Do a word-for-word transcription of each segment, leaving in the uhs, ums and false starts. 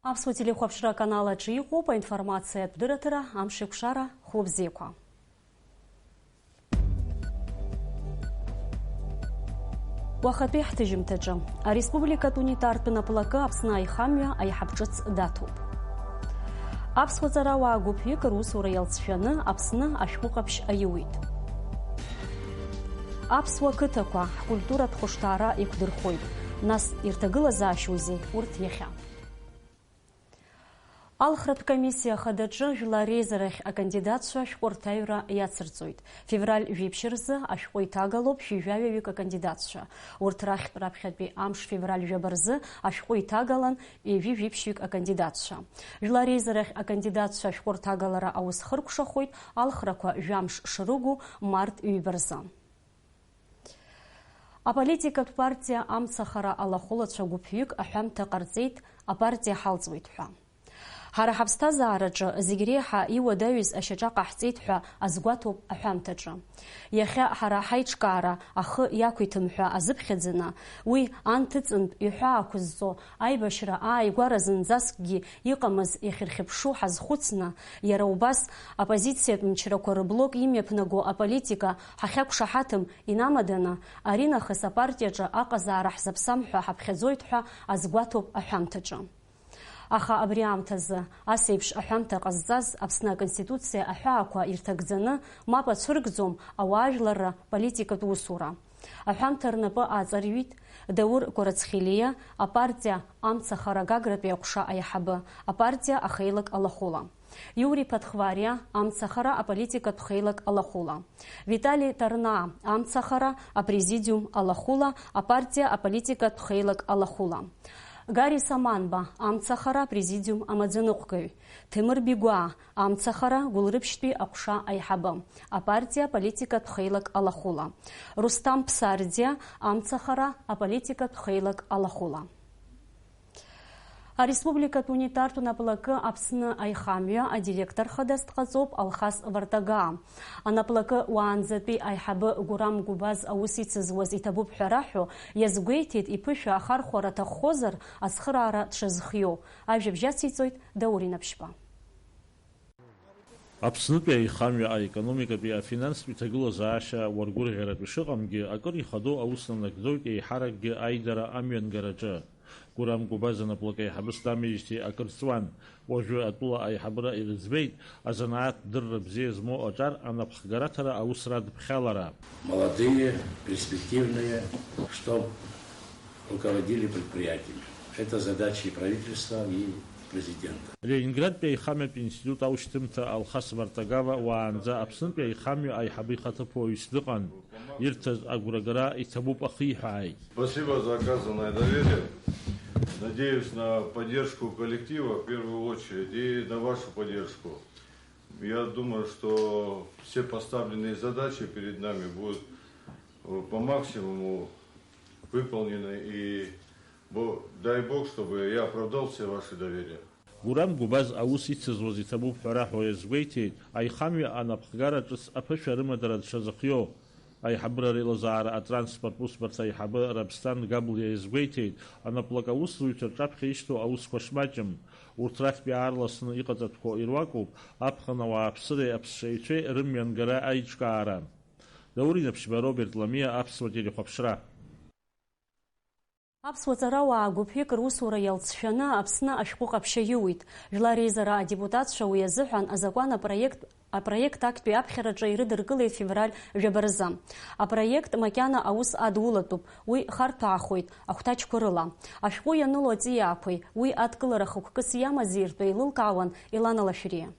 Аԥсуа телехәаԥшра аканал аҿы иҟоуп аинформациатә дырраҭара, амшеикәшара, хәлыбзиақәа. Уахатәи ҳҭыжьымҭаҿы, ареспубликатә унитартә наплакы Аԥсны аихамҩа аиҳаб ҿыц даҭоуп. Аԥсуа ҵарауаа гәыԥҩык русура иалҵшәаны Аԥсны ашәҟәы ҟаԥшь аиуит. Аԥсуа қыҭақәа ҳкультуратә хәышҭаара иқәдырхоит. Нас ирҭагылазаашьоузеи урҭ иахьа? Алхратә комиссиа ахадаҿы жәлар реизарахь акандидатцәа ашәҟәы рҭаҩра иацырҵоит. Февраль жәиԥшь рзы ашәҟәы иҭагалоуп шәи жәаҩаҩык акандидатцәа. Урҭ рахьтә раԥхьатәи амш февраль жәаба рзы ашәҟәы иҭагалан ҩажәи жәиԥшьҩык акандидатцәа. Жәлар реизарахь акандидатцәа ашәҟәы рҭагалара аус хыркәшахоит алхрақәа жәамш шрыгу март ҩба рзы. Аполитикатә партиа Амцахара алахәылацәа гәыԥҩык аҳәамҭа ҟарҵеит, апартиа ҳалҵуеит ҳәа. Ҳара ҳаԥсҭазаараҿы зегь реиҳа иуадаҩыз ашьаҿа ҟаҳҵеит ҳәа азгәаҭоуп аҳәамҭаҿы. Иахьа ҳара ҳаиҿкаара ахы иақәиҭым ҳәа азыԥхьаӡаны, уи анҭыҵынтә иҳәаақәызҵо аибашьра ааигәара зынӡаскгьы иҟамыз иахьырхьыԥшу ҳазхәыцны, иара убас апозициатә мчрақәа рыблок имҩаԥнаго аполитика ҳахьақәшаҳаҭым инамаданы, аринахыс апартиаҿы аҟазаара ҳзаԥсам ҳәа ҳаԥхьаӡоит ҳәа азгәаҭоуп аҳәамҭаҿы. Аха абри аамҭазы ас еиԥш аҳәамҭа ҟазҵаз Аԥсны Аконституциа аҳәаақәа ирҭагӡаны мап ацәыргӡом ауаажәларра политикатә усура. Аҳәамҭа рнапы ааҵарҩит Даур Кәарацхелиа, апартиа Амцахара Гагратәи аҟәша аиҳабы, апартиа Ахеилак алахәыла. Иури Ԥаҭхвариа, Амцахара аполитикатә хеилак алахәыла. Витали Тарнаа, Амцахара апрезидиум алахәыла, апартиа аполитикатә хеилак алахәыла. Гари Саманба, Амцахара апрезидиум амаӡаныҟәгаҩ. Ҭемыр Бигәаа, Амцахара Гәылрыԥшьтәи аҟәша аиҳабы, апартиа аполитикатә хеилак алахәыла. Русҭам Ԥсардиа, Амцахара аполитикатә хеилак алахәыла. Ареспубликатә унитартә наплакы Аԥсны аихамҩа адиректор хадас дҟаҵоуп Алхас Вартагаа. Анаплакы уаанӡатәи аиҳабы Гурам Гәыбаз аус ицызуаз иҭабуп ҳәа раҳәо, иазгәеиҭеит, иԥышәа ахархәара аҭаххозар, ацхыраара дшазхиоу. Ажәабжь ациҵоит Даур Инаԥшьба. Аԥснытәи аихамҩа аекономикатәи афинанстәи ҭагылазаашьа уаргәырӷьаратәы шыҟамгьы, акыр ихадоу аус нанагӡоит еиҳаракгьы аидара амҩангараҿы. Гурам Гәыбаз анаплакы аиҳабыс дамеижьҭеи акыр ҵуан. Уажәы атәыла аиҳабыра ирыӡбеит, азанааҭ дырра бзиа змоу аҿар анапхгараҭара аусра адԥхьалара. Молодые, перспективные, чтоб руководили предприятиями. Это задача и правительства, и президента. Ленинградтәи аихамҩатә институт аушьҭымҭа Алхас Вартагава уаанӡа Аԥснытәи аихамҩа аиҳабы ихаҭыԥуаҩыс дыҟан. Ирҭаз агәрагара иҭабуп ахиҳәааит. Спасибо за оказанное доверие. Надеюсь на поддержку коллектива в первую очередь и на вашу поддержку. Я думаю, что все поставленные задачи перед нами будут, э, по максимуму выполнены, и бо-, дай Бог, чтобы я оправдал все ваши доверия. Гурам Гәыбаз аус ицызуаз иҭабуп ҳәа раҳәо иазгәеиҭеит, аихамҩа анапхгара ҿыц аԥышәа рымадара дшазыхиоу. Аиҳабыра реилазаара атранспорттә усбарҭа аиҳабы Раԥсҭан Габлиа иазгәеиҭеит, анаплак аусзуҩцәа рҿаԥхьа ишьҭоу аусқәа шмаҷым. Урҭ рахьтәи аарласны иҟаҵатәқәоу ируакуп аԥхын ауааԥсыреи аԥсшьаҩцәеи рымҩангара аиҿкаара. Даур Инаԥшьба, Роберт Ламиа, Аԥсуа телехәаԥшра. Аԥсуа ҵарауаа гәыԥҩык русура иалҵшәаны Аԥсны ашәҟәы ҟаԥшь аиуит. Жәлар реизара адепутатцәа уи азыҳәан азакәан апроект, апроект актәи аԥхьараҿы ирыдыркылеит февраль жәаба рзы. Апроект макьана аус адулатәуп, уи харҭәаахоит ахәҭаҷқәа рыла. Ашәҟәы ианыло аҵиаақәеи уи адкылара хықәкыс иамази ртәы еилылкаауан Елана Лашәриа.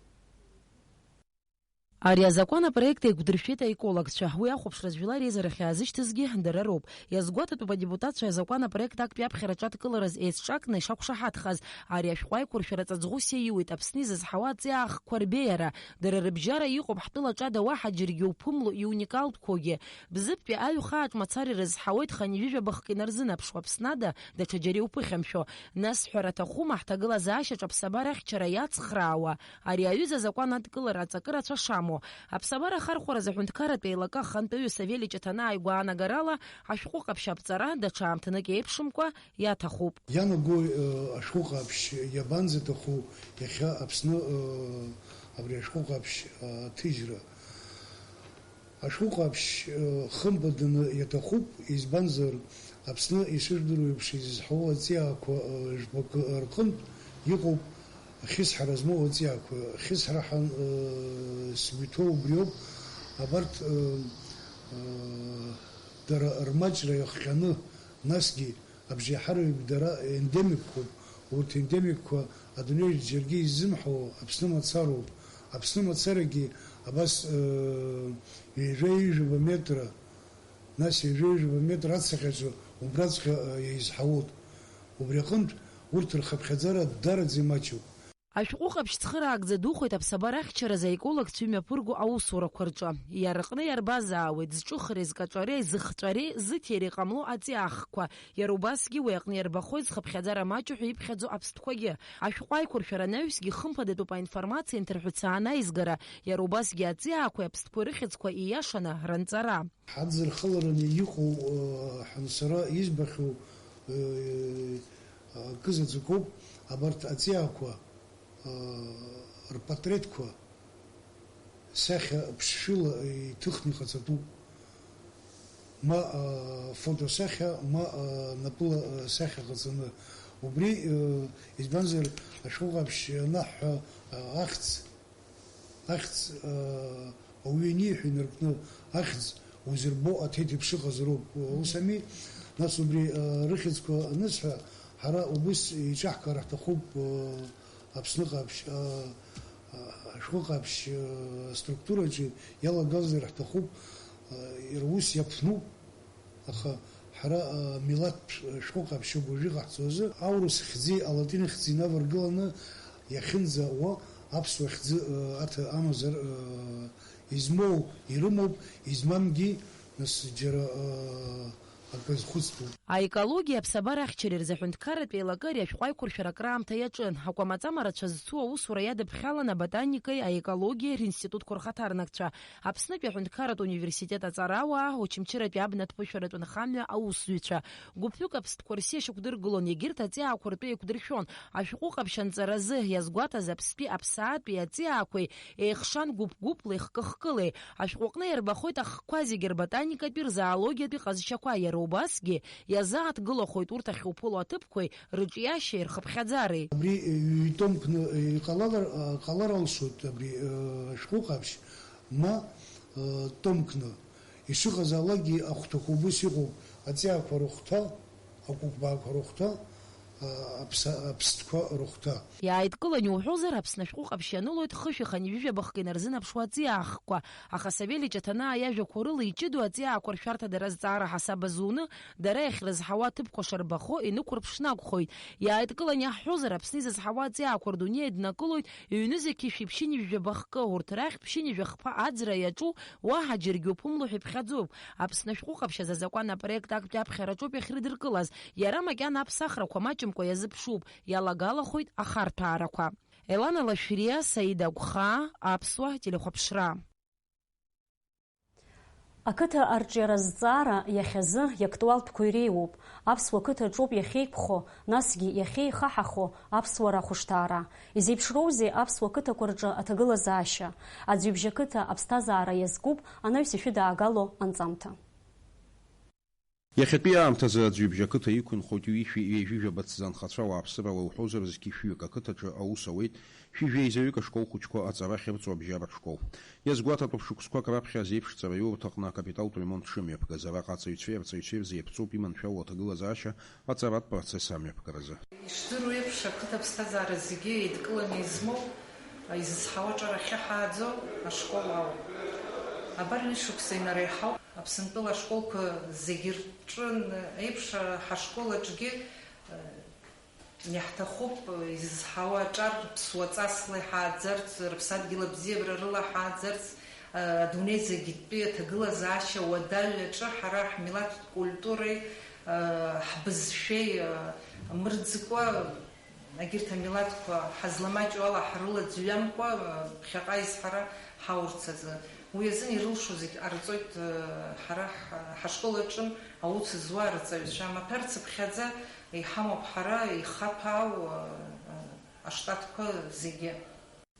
Ари азакәан апроект еиқәдыршәеит аекологцәа. Уи ахәаԥшра жәлар реизарахь иаазышьҭызгьы дара роуп. Иазгәаҭатәуп адепутатцәа азакәан апроект актәи аԥхьараҿы адкылараз еицҿакны ишақәшаҳаҭхаз. Ари ашәҟәы аиқәыршәара ҵаҵӷәыс иаиуеит Аԥсны изызҳауа аҵиаахқәа рбеиара. Дара рыбжьара иҟоуп ҳтәыла ҿада уаҳа џьаргьы иуԥымло иуникалтәқәоугьы. Бзыԥтәи аҩхааҿ мацара ирызҳауеит хынҩажәижәаба хк инарзынаԥшуа Аԥсны ада даҽаџьара иуԥыхьамшәо. Нас, ҳәара аҭахума, ҳҭагылазаашьаҿы аԥсабара ахьчара иацхраауа ари аҩыза азакәан адкылара аҵакы рацәа шамоу? Аԥсабара ахархәаразы аҳәынҭқарратә еилакы ахантәаҩы Савелий Ҷаҭанаа игәаанагарала, ашәҟәы ҟаԥшь аԥҵара даҽа аамҭанык еиԥшымкәа иаҭахуп. Ианаго, э, ашәҟәы ҟаԥшь иабанӡаҭаху иахьа Аԥсны, э, абри ашәҟәы ҟаԥшь, э, аҭыжьра? Ашәҟәы ҟаԥшь, э, хымԥаданы иаҭахуп, избанзар, Аԥсны ишыжәдыруа еиԥш изызҳауа аҵиаақәа, э, жәбакы рҟынтә иҟоуп хьысҳара змоу аҵиаақәа. Хьысҳара ҳәа, э, сгәы иҭоу убриоуп, абарҭ, э, э, дара рмаҷра иахҟьаны, насгьы абжеиҳараҩык дара ендемикқәоуп. Урҭ ендемикқәа адунеиаҿ џьаргьы иззымҳауа Аԥсны мацароуп. Аԥсны мацарагьы абас, э, ҩажәа-ҩажәаба метра, нас ҩажәа-ҩажәаба метра ацаҟьаҿы убраҵәҟьа, э, еизҳауоуп. Убри аҟынтә урҭ рхыԥхьаӡара дараӡа имаҷуп. Ашәҟәы ҟаԥшь цхыраагӡа духоит аԥсабара ахьчаразы аекологцәа имҩаԥырго аусурақәа рҿы. Иара рҟны иарбазаауеит зҿыхреи, зкаҿареи, зыхҵәареи, зыҭиреи ҟамло аҵиаахқәа. Иара убасгьы уи аҟны иарбахоит зхыԥхьаӡара маҷу ҳәа иԥхьаӡо аԥстәқәагьы. Ашәҟәы аиқәыршәара анаҩсгьы хымԥадатәуп аинформациа инҭырҳәцааны аизгара, иара убасгьы аҵиаақәеи аԥстәқәеи рыхьӡқәа ииашаны ранҵара. Ҳадзырхалараны иҟоу, э, ҳәа сара избахьоу, э, акы заҵәыкоуп абарҭ аҵиаақәа, э, рпатреҭқәа сахьа ԥшшәыла иҭыхны иҟаҵатәуп. Ма, э, фотосахьа, ма, э, напыла, э, сахьа ҟаҵаны. Убри, э, избанзар, ашәҟәы ҟаԥшь анаҳҳәа, э, ахьӡ, Ахьӡ, аа, ауаҩы ианиҳәа инаркны, ахьӡ узырбо аҭеҭеиԥш ыҟазароуп, ус ами? Нас убри, аа, рыхьӡқәа анысҳәа, ҳара убыс еиҿаҳкаар ҳҭахуп, аа, Аԥсны ҟаԥшь, аа, аа, ашәҟәы ҟаԥшь, аа, аструктураҿы иалагазар ҳҭахуп, аа, рус иаԥнуп. Аха ҳара, а, милаҭтә шәҟәы ҟаԥшьуп уажәы иҟаҳҵо азы, аурыс хьӡи алатин хьӡи инаваргыланы иахьынӡаауа аԥсуа хьӡы, а, аҭа-, амазар, а, измоу ирымоуп, измамгьы, нас, џьара, а, акы азхәыцтәуп. Аекологиа аԥсабара ахьчареи рзы аҳәынҭқарратә еилакы ари ашәҟәы аиқәыршәара акраамҭа иаҿын. Акәамаҵама рацәа зцу аусура иадыԥхьалан аботаникеи аекологиеи ринститутқәа рхаҭарнакцәа. Аԥснытәи аҳәынҭқарратә университет аҵарауаа, Очамчыратәи абнатә ԥышәаратә нхамҩа аусзуҩцәа. Гәыԥҩык аԥстәқәа рсиа шьақәдыргылон, егьырҭ аҵиаақәа ртәы еиқәдыршәон. Ашәҟәы ҟаԥшь анҵаразы иазгәаҭаз аԥстәи аԥсаатәи аҵиаақәеи еихшан гәыԥ-гәыԥла, ихкы-хкылеи. Ашәҟәы аҟны иарбахоит ахкқәа зегьы рботаникатәи, рзоологиатәи ҟазшьақәа, иара убасгьы иазааҭгылахоит урҭ ахьуԥыло аҭыԥқәеи рыҿиашьеи рхыԥхьаӡареи. Абри ҩ-томқны иҟалалар, ҟалар алшоит абри, э, ашәҟәы ҟаԥшь, ма, э, томкны. Ишыҟазаалакгьы ахәҭақәа убыс иҟоуп, аҵиаақәа рыхәҭа, акәыкәбаақәа рыхәҭа, а, аԥса-, аԥстәқәа рыхәҭа. Иааидкылан иуҳәозар, Аԥсны ашәҟәы ҟаԥшь ианылоит хышә иханҩажәи жәаба хкы инарзынаԥшуа аҵиаахқәа. Аха Савелий Ҷаҭанаа иажәақәа рыла иҷыдоу аҵиаақәа ршәарҭа дара зҵаара ҳасаб азуны, дара иахьрызҳауа аҭыԥқәа шарбахо инықәырԥшны акәхоит. Иааидкылан иаҳҳәозар, Аԥсны изызҳауа аҵиаақәа рдунеи еиднакылоит ҩнызқьи шәи ԥшьынҩажәи жәаба хкы, урҭ рахьтә ԥшьынҩажәи хԥа аӡра иаҿу уаҳа џьаргьы уԥымло ҳәа иԥхьаӡоуп. Аԥсны ашәҟәы ҟаԥшь азы азакәан апроект актәи аԥхьараҿоуп иахьрыдыркылаз. Иара макьана аԥсахрақәа маҷымкәа иазыԥшуп, иалагалахоит ахарҭәаарақәа. Елана Лашәриа, Саида Агәхаа, Аԥсуа телехәаԥшра. Ақыҭа арҿиаразҵаара иахьазы иактуалтәқәа иреиуоуп. Аԥсуа қыҭа ҿоуп иахьеиқәхо, насгьы иахьеихаҳахо аԥсуара ахәышҭаара. Изеиԥшроузеи аԥсуа қыҭақәа рҿы аҭагылазаашьа? Аӡҩыбжьа қыҭа аԥсҭазаара иазкуп, анаҩс ишәыдаагало анҵамҭа. Иахьатәи аамҭазы Аӡҩыбжьа ақыҭа иқәынхоит ҩышәи ҩажәи жәаба ҭӡанхацәа, ауааԥсыра уҳәозар, зқьи шәҩык ақыҭаҿы аус ауеит, шәи жәеизаҩык ашкол хәыҷқәа аҵара ахьырҵо абжьаратә школ. Иазгәаҭатәуп, шықәсқәак раԥхьа азеиԥш ҵараиурҭаҟны акапиталтә ремонт шымҩаԥгаз, араҟа аҵаҩцәеи арҵаҩцәеи рзы иаԥҵоуп иманшәало аҭагылазаашьа аҵаратә процесс амҩаԥгаразы. Ишдыру еиԥш, ақыҭа аԥсҭазаара зегьы еидкыланы измоу, изызҳауа аҿар ахьы ҳааӡо ашкол ауп. Абар ҩышықәса инареиҳауп Аԥсынтәыла ашколқәа зегьы рҿы еиԥш, ҳашкол аҿгьы, э, иаҳҭахуп, изызҳауа аҿар ԥсуа ҵасла иҳааӡарц, рыԥсадгьыл абзиабара рыла ҳааӡарц, э, адунеи зегьтәи аҭагылазаашьа уадаҩ аҿы ҳара ҳмилаҭтә культуреи, э, ҳбызшәеи, э, мырӡыкәа Егьырҭ амилаҭқәа ҳазламаҷу ала ҳрылаӡҩамкәа, ԥхьаҟа изҳара ҳаурц азы. Уи азын ирылшо зегь ҟарҵоит, ҳара ҳ-, ҳашкол аҿы аус зуа арҵаҩцәа. Амаҭәар цыԥхьаӡа иҳамоуп ҳара ихаҭәаау аштатқәа зегьы.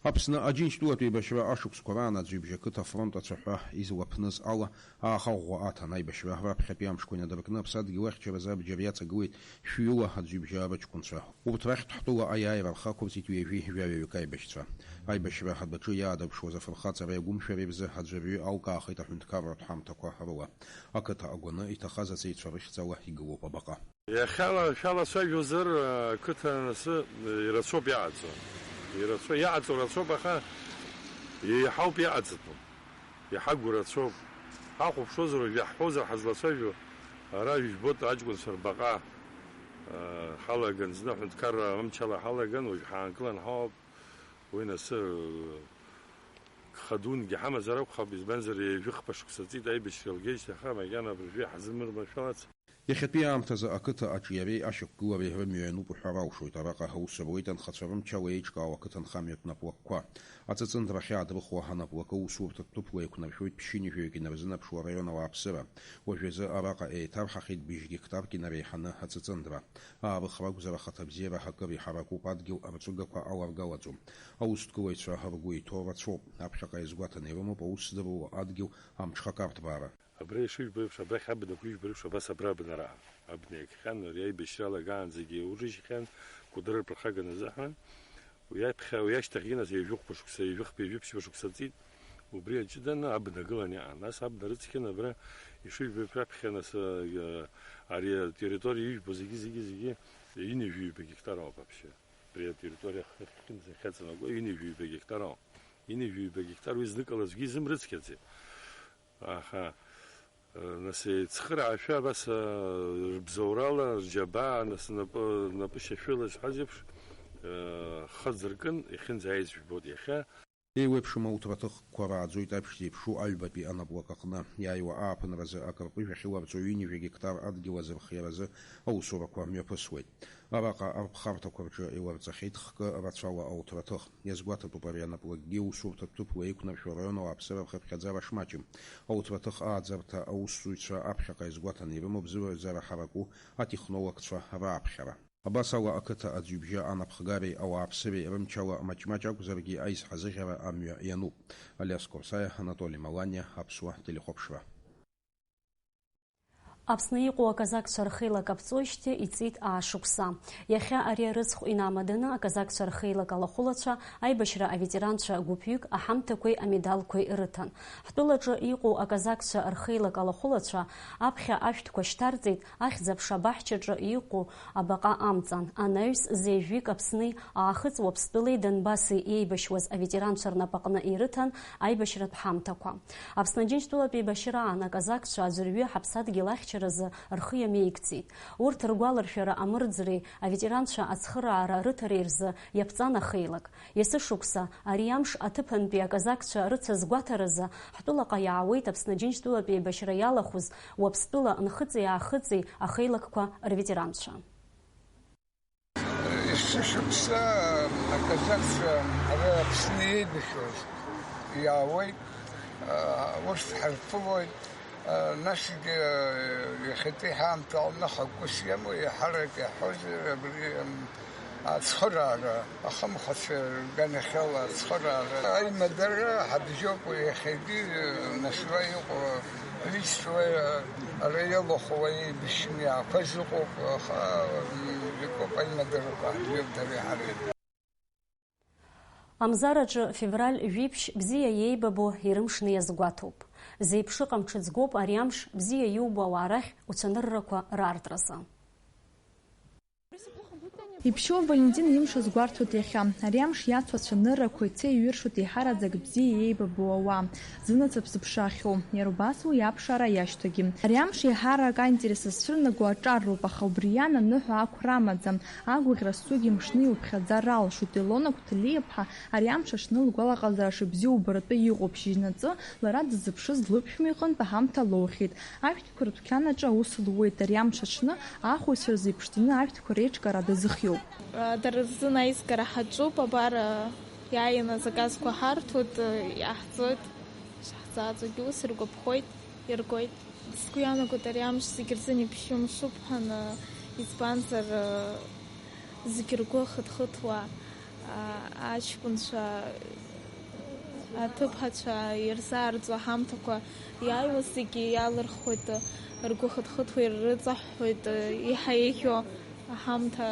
Аԥсны Аџьынџьтәылатә еибашьра ашықәсқәа раан аӡҩыбжьа ақыҭа афронт ацәаҳәа излаԥныз ала, ааха ӷәӷәа аҭан. Аибашьра раԥхьатәи амшқәа инадыркны аԥсадгьыл ахьчаразы абџьар иаҵагылеит шәҩыла аӡҩыбжьа аҷкәынцәа. Урҭ рахьтә ҳтәыла аиааира рхы ақәырҵеит ҩажәи жәаҩаҩык аибашьцәа. Аибашьра адәаҿы иаадырԥшуаз афырхаҵареи агәымшәареи рзы аӡәырҩы алкаахеит аҳәынҭқарратә ҳамҭақәа рыла. Ақыҭа агәаны иҭахаз аҵеицәа рыхьӡала игылоуп абаҟа. Иахьала шәалацәажәозар, ақыҭа анасы ирацәоуп иаҟаҵо. Ирацәа-, иаҟаҵо рацәоуп, аха еиҳауп иаҟаҵатәу. Иҳагу рацәоуп. Ҳахәаԥшуазар, уажә иаҳҳәозар ҳазлацәажәо, ара ижәбоит аҷкәынцәа рбаҟа, а, ҳалаган, зны аҳәынҭқарра амчала ҳалаган, уажә ҳаангылан ҳауп. Уи насы, гха дунгьы ҳамазар акәхап, избанзар, ҩажәи хԥа шықәса ҵит аибашьра лгеижьҭеи, аха макьана абыржәы иҳазымырманшәалац. Иахьатәи аамҭазы ақыҭа аҿиареи ашьақәгылареи рымҩа иануп уҳәар алшоит. Араҟа аус руеит анхацәа рымчала еиҿкаау ақыҭанхамҩатә наплакқәа. Аҵыҵындра ахьаадрыхуа анаплакы аусурҭа ҭыԥла еиқәнаршәоит ԥшьынҩажәаҩык инарзынаԥшуа араион ауааԥсыра. Уажәазы араҟа еиҭарҳахьеит быжь гектарк инареиҳаны аҵыҵындра. Аарыхра акәзар, ахаҭабзиара акыр иҳаракуп, адгьыл арҵәыгақәа аларгалаӡом. Аусҭгылаҩцәа ргәы иҭоу рацәоуп. Аԥхьаҟа иазгәаҭаны ирымоуп аус здыруа адгьыл амҽхак арҭбаара. Абра ишыжәбо еиԥш, абрахь абнақәа ижәбо реиԥш, абас абра абнара. Абна иакхьан, ари аибашьра алагаанӡагьы урыжьхьан, Кәыдры рԥырхаган азыҳәан. Уи аԥхьа, уи ашьҭахьгьы нас ҩажәи хәба шықәса, ҩажәи хԥа, ҩажәи ԥшьба шықәса ҵит. Убри аҷыданы абна гылан иаан. Нас абна рыцқьан абра ишыжәбо еиԥш аԥхьа нас, а, ари атерриториа ижәбо зегьы, зегьы, зегьы ҩынҩажәи ҩба гектар ауп вообще. Абри атерриториа ахьынӡахьаҵанакуа ҩынҩажәи ҩба гектар ауп. Ҩынҩажәи ҩба гектар уи зныкала аӡәгьы изымрыцқьаӡеит. Аха, э, нас еицхыраашәа абас, э, рыбзоурала, рџьабаа, нас напы, напышьашәыла зҳәаз еиԥш, э, хы ӡыркын, иахьынӡааиз жәбоит иахьа. Еиуеиԥшым ауҭраҭыхқәа рааӡоит аԥшьӡеиԥшу аҩбатәи анаплак аҟны. Иааиуа ааԥынразы акыртәыжә ахьыларҵо ҩынҩажәа гектар адгьыл азырхиаразы аусурақәа мҩаԥысуеит. Араҟа арԥхарҭақәа рҿы иларҵахьеит хкы рацәала ауҭраҭых. Иазгәаҭатәуп ари анаплакгьы усурҭатә ҭыԥла еиқәнаршәо араион ауааԥсыра рхыԥхьаӡара шмаҷым. Ауҭраҭых ааӡарҭа аусзуҩцәа аԥхьаҟа иазгәаҭаны ирымоуп зыҩаӡара ҳараку атехнологцәа рааԥхьара. Абас ала, ақыҭа аӡҩыбжьа анапхгареи ауааԥсыреи рымчала маҷ-маҷ акәзаргьы аизҳазыӷьара амҩа иануп. Алиас Қорсаиа, Анатоли Маланиа, Аԥсуа телехәаԥшра. Аԥсны иҟоу аказакцәа рхеилак ҟаԥҵоижьҭеи иҵит аашықәса. Иахьа ари арыцхә инамаданы аказакцәа рхеилак алахәылацәа, аибашьра аветеранцәа гәыԥҩык аҳамҭақәеи амедалқәеи рыҭан. Ҳтәылаҿы иҟоу аказакцәа рхеилак алахәылацәа аԥхьа ашәҭқәа шьҭарҵеит, ахьӡ-аԥша абаҳчаҿы иҟоу абаҟа амҵан. Анаҩс зежәҩык Аԥсни Аахыҵ Уаԥстәылеи Донбасси еибашьуаз аветеранцәа рнапаҟны ирыҭан аибашьратә ҳамҭақәа. Аԥсны Џьынџьтәылатә еибашьраан аказакцәа аӡәырҩы ҳаԥсадгьыл ахьчаразы рхы иамеигӡеит. Урҭ ргәаларшәара амырӡреи аветеранцәа ацхыраара рыҭареи рзы иаԥҵан ахеилак. Есышықәса ари амш аҭыԥантәи аказакцәа рыцызгәаҭаразы ҳтәылаҟа иаауеит Аԥсны Џьынџьтәылатә еибашьра иалахәыз Уаԥстәыла нхыҵи-аахыҵи ахеилакқәа рветеранцәа. Есышықәса аказакцәа ара Аԥсны еибашьуаз иаауеит, урҭ ҳарԥылоит, насгьы иахьатәи ҳаамҭа аҟны ҳагәы сиамоу, еиҳарак иаҳҳәозар, абри, ацхыраара, ахымхацәа рганахьала ацхыраара. Аимадара ҳабжьоуп иахьагьы, нас уа иҟоу Лист уи ара иалахәу уаҩы ибжьы мҩақәа зыҟоуп, аха, м, икоуп аимадарақәа ҳжәып дареи ҳареи. Амзараҿы февраль жәиԥшь бзиа иеибабо ирымшны иазгәаҭоуп. Зеиԥшыҟам ҽыҵгоуп ари амш бзиа иубо ауаа рахь уцәаныррақәа раартразы. Иԥшьоу Валентин имш азгәарҭоит иахьа. Ари амш иацу ацәаныррақәа ицеиҩыршоит еиҳараӡак бзиа еибабо ауаа, зынасыԥ зыԥшаахьоу, иара убас уи аԥшаара иашьҭоугьы. Ари амш еиҳарак аинтерес зцәырнаго аҿар роуп, аха убри иан аныҳәа ақәра амаӡам. Агәаӷьра зцугьы мшны иуԥхьаӡар алшоит. Илона Гәҭалиаԥҳа ари амш аҽны лгәалаҟазаара шыбзиоу убаратәы иҟоуп. Шьыжьнаҵы лара дыззыԥшыз лыԥшәма иҟынтә аҳамҭа лоухьеит. Ашәҭ Қәыртәқьанаҿы аус луеит, ари амш аҽны ахәаҩцәа рзы иԥшӡаны ашәҭқәа реиҿкаара дазыхиоуп. Дара рзын аизгара ҳаҿуп, абар, иааины азаказқәа ҳарҭоит, иаҳҵоит, шаҳзааӡогьы ус иргәаԥхоит, иргоит. Сгәы иаанагоит ари амш зегь рзын иԥшьымшуп ҳәа, избанзар, зегь ргәы хыҭхыҭуа, аҷкәынцәа, аҭыԥҳацәа ирзаарҵо аҳамҭақәа иааиуаз зегьы иалырхуеит, ргәы хыҭхыҭуа иррыҵаҳәҳәоит, еиҳа еиӷьу аҳамҭа.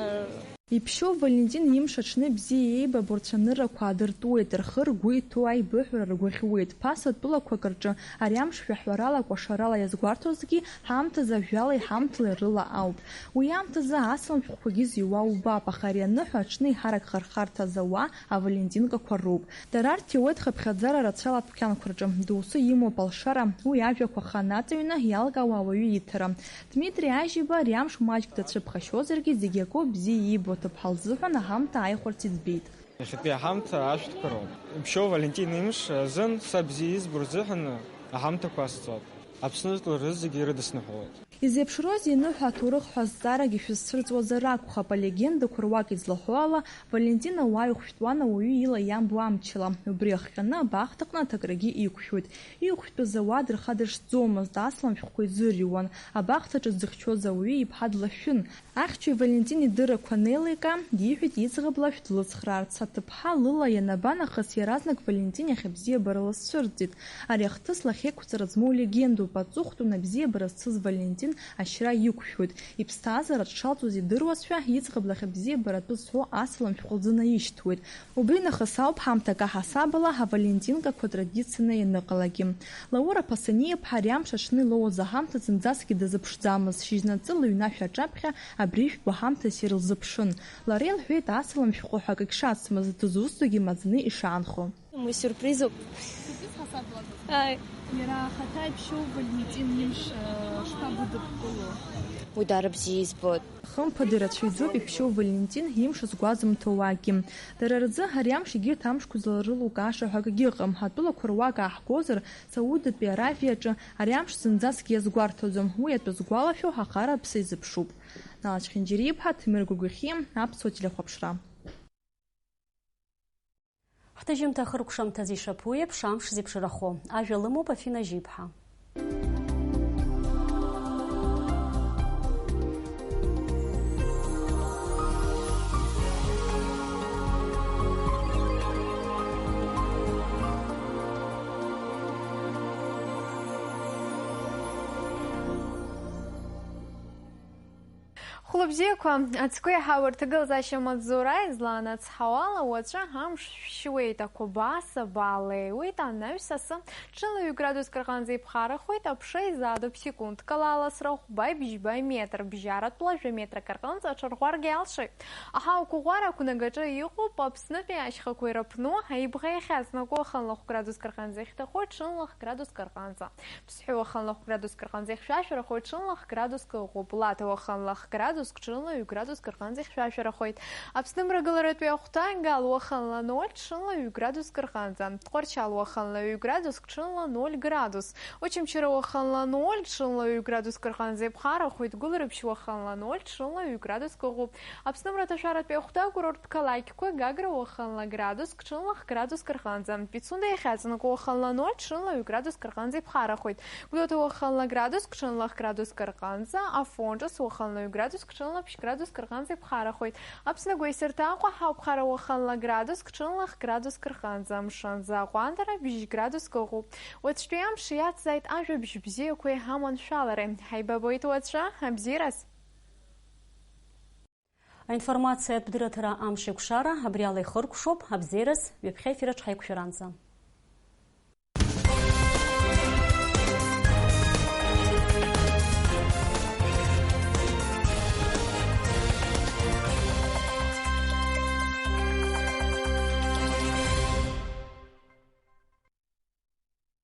Иԥшьоу Валентин имш аҽны бзиа еибабо рцәаныррақәа аадыртуеит, рхы-ргәы иҭоу аибыҳәара ргәаӷьуеит. Ԥаса тәылақәак рҿы ари амш жәаҳәарала, кәашарала иазгәарҭозгьы, ҳаамҭазы ажәала иҳамҭалеи рыла ауп. Уи аамҭазы асалам шәҟәқәагьы зыҩуа убап, аха ари аныҳәа аҽны еиҳарак хархарҭа зауа авалентинкақәа роуп. Дара рҭиуеит хыԥхьаӡара рацәала адәқьанқәа рҿы, доусы имоуп алшара, уи ажәақәа ахы анаҵаҩны иалкаауа ауаҩы иҭара. Дмитри Ажьиба ари амш маҷк дацәыԥхашьозаргьы, зегь акоуп, бзиа иибо аҭыԥҳа лзыҳәан аҳамҭа ааихәарц иӡбеит. Иахьатәи аҳамҭа ашәҭқәа роуп. Иԥшьоу Валентин имш азын са бзиа избо рзыҳәан аҳамҭақәа асҵоит. Аԥсны жәлар рызегьы ирыдысныҳәалоит. Изеиԥшроузеи аныҳәа аҭоурых ҳәа азҵаарагьы шәызцәырҵуазар акәхап, алегендақәа руак излаҳәо ала, Валентин ауаа ихәшәтәуан ауаҩы ила иамбо амчала. Убри ахҟьаны абахҭаҟны аҭакрагьы иқәшәоит. Ихәшәтәыз ауаа дырхадыршҭӡомызт, асалам шәҟәқәа изырҩуан. Абахҭаҿы дзыхьчоз ауаҩы иԥҳа длашәын. Ахьчаҩ Валентин идыррақәа анеиликаа, диҳәеит иӡӷаб лашә длыцхраарц. Аҭыԥҳа лыла ианаба нахыс, иаразнак Валентин иахь абзиабара лызцәырҵит. Ари ахҭыс лахьеиқәҵара змоу легендоуп, аҵыхәтәан абзиабара зцыз Валентин ашьра иқәшәоит. Иԥсҭазаара дшалҵуаз идыруазшәа, иӡӷаб лахь абзиабара атәы зҳәо асалам шәҟәы лзынаишьҭуеит. Убри нахыс ауп ҳамҭак аҳасабала авалентинкақәа традицианы ианыҟалагьы. Лаура Ԥасаниаԥҳа ари амш аҽны илоуаз аҳамҭа зынӡаскгьы дазыԥшӡамызт, шьыжьнаҵы лыҩнашә аҿаԥхьа абри жәбо ҳамҭас ирылзыԥшын. Лара илҳәеит, асалам шәҟәы ҳәа акагь шацмыз, дызусҭогьы маӡаны ишаанхо. Уи сиурпризуп. Сюрприз ҳасабла. Ааи. Иара ахаҭа иԥшьоу Валентин имш, э, шԥагәыдыпкыло? Уи даара бзиа избоит. Хымԥада ирацәаҩӡоуп иԥшьоу Валентин имш згәазымҭо уаагьы. Дара рзы ари амш егьырҭ амшқәа зларылукааша ҳәа акгьы ыҟам. Атәылақәа руак ааҳгозар, Саудатәи Аравиаҿы ари амш зынӡаскгьы иазгәарҭаӡом. Уи атәы згәалашәо ҳаҟара аԥсы изыԥшуп. Налач Хинџьариа-иԥҳа, Ҭемыр Гәагәихиа, Аԥсуа телехәаԥшра. Ҳҭыжьымҭа ахыркәшамҭазы ишаԥу еиԥш, амш зеиԥшрахо. Ажәа лымоуп Афина Жьиԥҳа. Хәлыбзиақәа, ацгәы иаҳау рҭагылазаашьа маҵзура излаанацҳауала, уаҵәы амш шәшьуеит, ақәабаа сабаа леиуеит, анаҩс асы ҽынла ҩ градуск рҟынӡа иԥхарахоит, аԥша изаадоуп секундкала аласра хәбаи бжьбаи метр, бжьаратәла жәа метрак рҟынӡа аҽарӷәӷәаргьы алшоит. Аҳауа қәыӷәӷәара ақәнагаҿы иҟоуп Аԥснытәи ашьхақәа ираԥну аибӷа иахьаҵнаку, ахынла хә градуск рҟынӡа ихьҭахоит, ҽынла х градуск рҟынӡа. Ԥсҳәы уахынла хә градуск рҟынӡа ихьшәашәарахоит, ҽынла х градуск ыҟоуп. Лаҭа уахынла х градуск, ҽынла ҩ градуск рҟынӡа ихьшәашәарахоит. Аԥсны мрагыларатәи ахәҭа Гал уахынла ноль, ҽынла ҩ градуск рҟынӡа. Тҟәарчал уахынла ҩ градуск, ҽынла ноль градус. Очамчыра уахынла ноль, ҽынла ҩ градуск рҟынӡа иԥхарахоит. Гәылрыԥшь уахынла ноль, ҽынла ҩ градуск ыҟоуп. Аԥсны мраҭашәаратәи ахәҭа акурорттә қалақьқәа Гагра уахынла градуск, ҽынла х градуск рҟынӡа. Пицунда иахьаҵанакуа уахынла ноль, ҽынла ҩ градуск рҟынӡа иԥхарахоит. Гәдоуҭа уахынла градуск, ҽынла х градуск рҟынӡа. Афон ҿыц уахынла ҩ градуск, ҽынла ԥшь градуск рҟынӡа иԥхарахоит. Аԥсны агәеисырҭа Аҟәа ҳауԥхара уахынла градуск, ҽынла х градуск рҟынӡа. Мшынӡа аҟәандара бжь градуск ыҟоуп. Уаҵәтәи амш иацзааит ажәабжь бзиақәеи ҳаманшәалареи. Ҳаибабоит уаҵәы, абзиараз! Аинформациатә дырраҭара Амш еиқәшара абри ала ихыркәшоуп, абзиараз, ҩаԥхьа ефир аҿы ҳаиқәшәаранӡа.